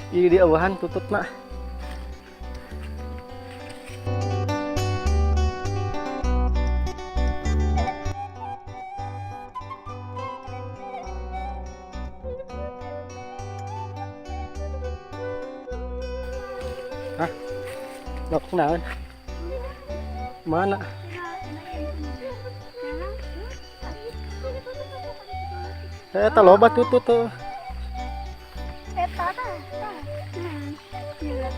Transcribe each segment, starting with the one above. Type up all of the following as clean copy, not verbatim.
Ieu di eueuhan tututna. Hah? Lok naon? Mana? Eta loba tutut tuh. Eta tah, tah. Gila.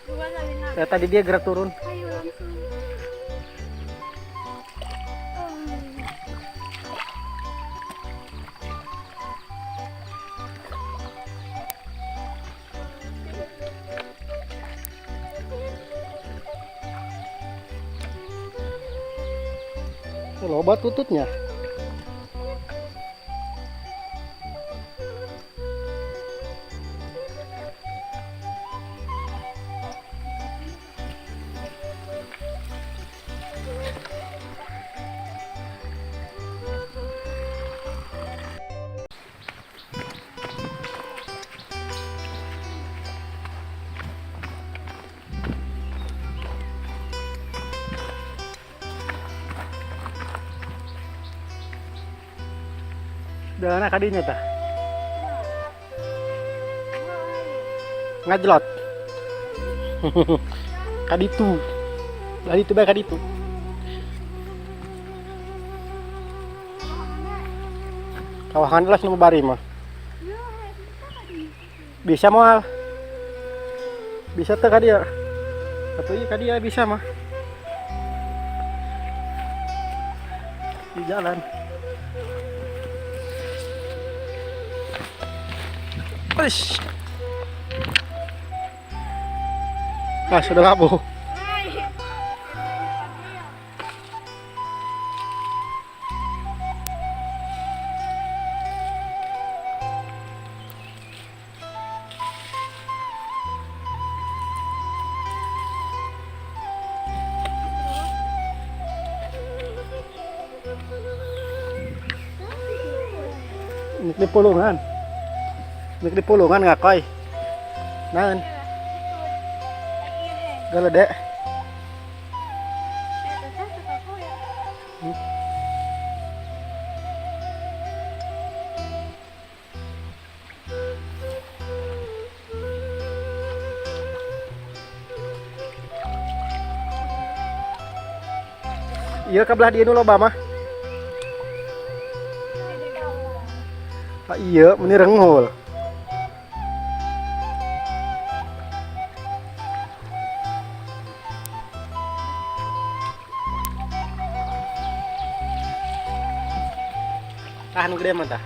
Gua kali nak. Tadi dia gerak turun. Ayo langsung. Oh. Loba tututnya. Jalanna ka dinya tah. Ngajlot. Ka ditu. Ka ditu bae ka ditu. Kawahan lah nu bari mah. Bisa moal. Bisa teu ka dieu? Atuh ieu ka dieu bisa mah. Di jalan. Uish. Ah, sudah labuh. Nek di pulungan. Nek di pulungan ngakoy. Naon? Galede. Iya ka belah dieu nu loba mah. Ah, iya, meni renghul. Tah nu gede mah tah.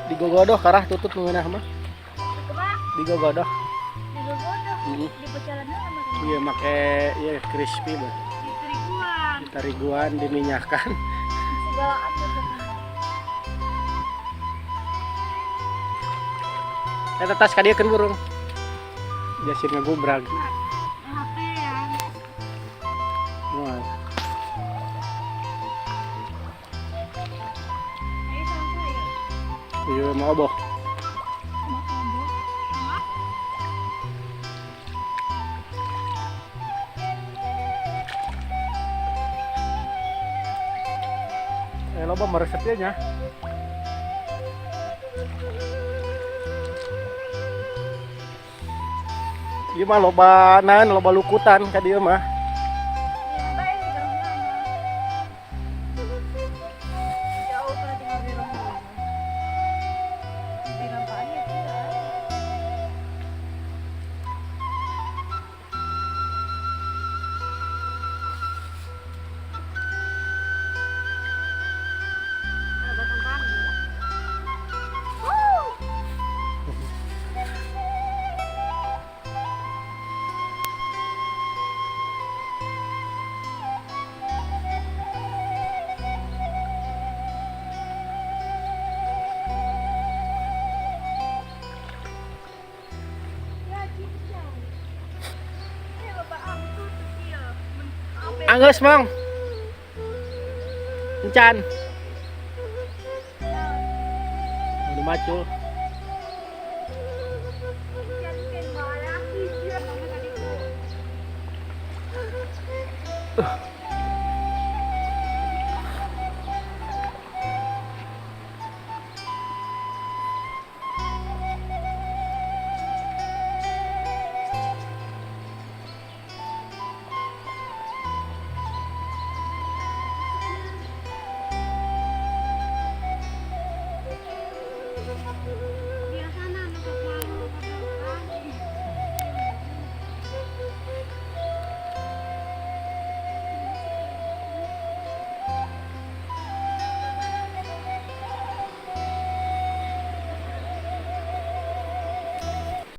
Digogodoh karah tutut nu ngeunah mah. Digogodoh. Digogodoh. Heeh. Di pecalannya sama Iya make iya crispy bah. Ditariguan. Ditariguan, diminyakan. Segala apa. Eta tas ka dieu keun burung. Jasin ngagubrag. HP ya. Moal. Ayo sampai ya. Iya mau oboh. Mau oboh. Loba meresep nya. Ieu mah loba naon, loba lukutan ka dieu mah. Jauh kalau tinggal di rumah. Di lapangan ya. Batang tangguh. Anggeus, Mong. Encan. Udah macul.